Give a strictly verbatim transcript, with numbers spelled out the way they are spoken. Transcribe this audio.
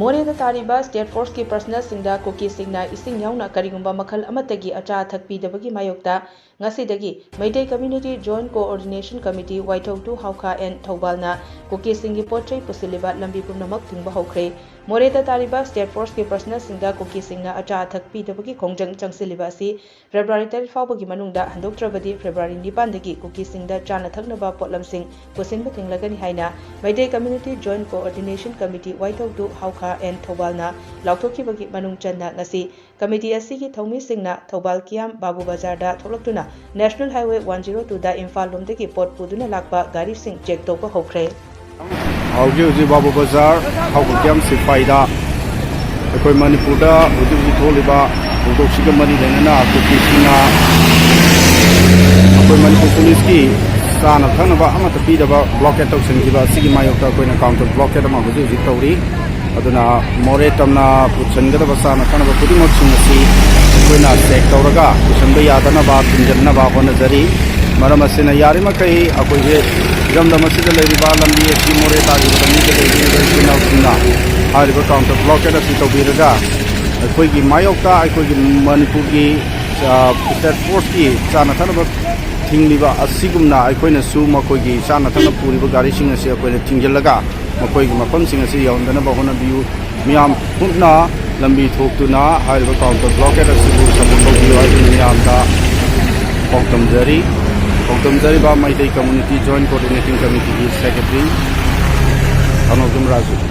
ꯃꯣꯔꯦꯗ ꯇꯥꯔꯤꯕ ꯁ꯭ꯇꯦꯠ ꯐꯣꯔꯁꯀꯤ ꯄꯔꯁꯅꯦꯜꯁꯤꯡꯗ ꯀꯨꯀꯤꯁꯤꯡꯅ ꯏꯁꯤꯡ ꯌꯥꯎꯅ ꯀꯔꯤꯒꯨꯝꯕ ꯃꯈꯜ ꯑꯃꯠꯇꯒꯤ ꯑꯆꯥ ꯑꯊꯛ ꯄꯤꯗꯕꯒꯤ ꯃꯥꯌꯣꯛꯇ ꯉꯁꯤꯗꯒꯤ Meitei community joint coordination committee Waithou to Haokha N ꯊꯧꯕꯥꯜꯅ ꯀꯨꯀꯤꯁꯤꯡꯒꯤ ꯄꯣꯠ ꯆꯩ ꯄꯨꯁꯤꯜꯂꯤꯕ ꯂꯝꯕꯤ ꯄꯨꯝꯅꯃꯛ ꯊꯤꯡꯕ ꯍꯧꯈ꯭ꯔꯦ꯫ ꯃꯣꯔꯦꯗ ꯇꯥꯔꯤꯕ ꯁ꯭ꯇꯦꯠ ꯐꯣꯔꯁꯀꯤ ꯄꯔꯁꯅꯦꯜꯁꯤꯡꯗ ꯀꯨꯀꯤꯁꯤꯡꯅ ꯑꯆꯥ ꯑꯊꯛ ꯄꯤꯗꯕꯒꯤ ꯈꯣꯡꯖꯪ ꯆꯪꯁꯤꯜꯂꯤꯕ ꯑꯁꯤ ꯐꯦꯕ꯭ꯔꯨꯋꯥꯔꯤ ꯇꯔꯦꯠ ꯐꯥꯎꯕꯒꯤ ꯃꯅꯨꯡꯗ ꯍꯟꯗꯣꯛꯇ꯭ꯔꯕꯗꯤ ꯐꯦꯕ꯭ꯔꯨꯋꯥꯔꯤ ꯅꯤꯄꯥꯟꯗꯒꯤ ꯀꯨꯀꯤꯁꯤꯡꯗ ꯆꯥꯅ ꯊꯛꯅꯕ ꯄꯣꯠꯂꯝꯁꯤꯡ ꯄꯨꯁꯤꯟꯕ ꯊꯤꯡꯂꯒꯅꯤ ꯍꯥꯏꯅ Meitei community joint coordination committee Waithou to Haokha N ꯊꯧꯕꯥꯜꯅ ꯂꯥꯎꯊꯣꯛꯈꯤꯕꯒꯤ ꯃꯅꯨꯡ ꯆꯟꯅ ꯉꯁꯤ ꯀꯃꯤꯇꯤ ꯑꯁꯤꯒꯤ ꯊꯧꯃꯤꯁꯤꯡꯅ ꯊꯧꯕꯥꯜ ꯀꯤꯌꯥꯝ ꯕꯥꯕꯨ ꯕꯖꯥꯔꯗ ꯊꯣꯛꯂꯛꯇꯨꯅ ꯅꯦꯁꯅꯦꯜ ꯍꯥꯏꯋꯦ ꯋꯥꯟ ꯖꯤꯔꯣ ꯇꯨꯗ ꯏꯝꯐꯥꯜ ꯂꯣꯝꯗꯒꯤ ꯄꯣꯠ ꯄꯨꯗꯨꯅ ꯂꯥꯛꯄ ꯒꯥꯔꯤꯁꯤꯡ ꯆꯦꯛ ꯇꯧꯕ ꯍꯧꯈ꯭ꯔꯦ꯫ ꯍꯧꯖꯤꯛ ꯍꯧꯖꯤꯛ ꯕꯥꯕꯨ ꯕꯖꯥꯔ ꯊꯧꯕꯥꯜ ꯀꯤꯌꯥꯝ ꯁꯤꯐꯥꯏꯗ ꯑꯩꯈꯣꯏ ꯃꯅꯤꯄꯨꯔꯗ ꯍꯧꯖꯤꯛ ꯍꯧꯖꯤꯛ ꯊꯣꯛꯂꯤꯕ ꯊꯧꯗꯣꯛꯁꯤꯒ ꯃꯔꯤ ꯂꯩꯅꯅ ꯀꯨꯀꯤꯁꯤꯡꯅ ꯑꯩꯈꯣꯏ ꯃꯅꯤꯄꯨꯔ ꯄꯨꯂꯤꯁꯀꯤ ꯆꯥꯅ ꯊꯛꯅꯕ ꯑꯃꯠꯇ ꯄꯤꯗꯕ ꯕ꯭ꯂꯣꯀꯦꯠ ꯇꯧꯁꯤꯟꯈꯤꯕ ꯑꯁꯤꯒꯤ ꯃꯥꯌꯣꯛꯇ ꯑꯩꯈꯣꯏꯅ ꯀꯥꯎꯟꯇꯔ ꯕ꯭ꯂꯣꯀꯦꯠ ꯑꯃ ꯍꯧꯖꯤꯛ ꯍꯧꯖꯤꯛ ꯇꯧꯔꯤ꯫ ꯑꯗꯨꯅ ꯃꯣꯔꯦ ꯇꯝꯅ ꯄꯨꯁꯤꯟꯒꯗꯕ ꯆꯥꯅ ꯊꯛꯅꯕ ꯈꯨꯗꯤꯡꯃꯛꯁꯤꯡ ꯑꯁꯤ ꯑꯩꯈꯣꯏꯅ ꯆꯦꯛ ꯇꯧꯔꯒ ꯄꯨꯁꯤꯟꯕ ꯌꯥꯗꯅꯕ ꯊꯤꯡꯖꯤꯟꯅꯕ ꯍꯣꯠꯅꯖꯔꯤ꯫ ꯃꯔꯝ ꯑꯁꯤꯅ ꯌꯥꯔꯤꯃꯈꯩ ꯑꯩꯈꯣꯏꯒꯤ ꯏꯔꯝꯗꯝ ꯑꯁꯤꯗ ꯂꯩꯔꯤꯕ ꯂꯝꯕꯤ ꯑꯁꯤ ꯃꯣꯔꯦ ꯇꯥꯈꯤꯕ ꯂꯝꯕꯤꯗ ꯂꯩꯕꯤꯔꯤꯕ ꯏꯆꯤꯜ ꯏꯅꯥꯎꯁꯤꯡꯅ ꯍꯥꯏꯔꯤꯕ ꯀꯥꯎꯟꯇꯔ ꯕ꯭ꯂꯣꯀꯦꯠ ꯑꯁꯤ ꯇꯧꯕꯤꯔꯒ ꯑꯩꯈꯣꯏꯒꯤ ꯃꯥꯌꯣꯛꯇ ꯑꯩꯈꯣꯏꯒꯤ ꯃꯅꯤꯄꯨꯔꯒꯤ, ꯑ, ꯁ꯭ꯇꯦꯠ ꯐꯣꯔꯁꯀꯤ ꯆꯥꯅ ꯊꯛꯅꯕ ꯊꯤꯡꯂꯤꯕ ꯑꯁꯤꯒꯨꯝꯅ ꯑꯩꯈꯣꯏꯅꯁꯨ ꯃꯈꯣꯏꯒꯤ ꯆꯥꯅ ꯊꯛꯅꯕ ꯄꯨꯔꯤꯕ ꯒꯥꯔꯤꯁꯤꯡ ꯑꯁꯤ ꯑꯩꯈꯣꯏꯅ ꯊꯤꯡꯖꯤꯜꯂꯒ ꯃꯈꯣꯏꯒꯤ ꯃꯐꯝꯁꯤꯡ ꯑꯁꯤ ꯌꯧꯍꯟꯗꯅꯕ ꯍꯣꯠꯅꯕꯤꯌꯨ꯫ ꯃꯤꯌꯥꯝ ꯄꯨꯟꯅ ꯂꯝꯕꯤ ꯊꯣꯛꯇꯨꯅ ꯍꯥꯏꯔꯤꯕ ꯀꯥꯎꯟꯇꯔ ꯕ꯭ꯂꯣꯀꯦꯠ ꯑꯁꯤꯕꯨ ꯁꯄꯣꯔꯠ ꯇꯧꯕꯤꯌꯨ ꯍꯥꯏꯗꯨꯅ ꯃꯤꯌꯥꯝꯗ ꯄꯥꯎꯗꯝꯖꯔꯤ꯫ ꯄꯥꯎꯗꯝꯖꯔꯤꯕ ꯃꯩꯇꯩ ꯀꯝꯃ꯭ꯌꯨꯅꯤꯇꯤ ꯖꯣꯏꯟꯠ ꯀꯣꯑꯣꯔꯗꯤꯅꯦꯇꯤꯡ ꯀꯃꯤꯇꯤꯒꯤ ꯁꯦꯀ꯭ꯔꯦꯇꯔꯤ ꯊꯧꯅꯥꯎꯖꯝ ꯔꯥꯖꯨ꯫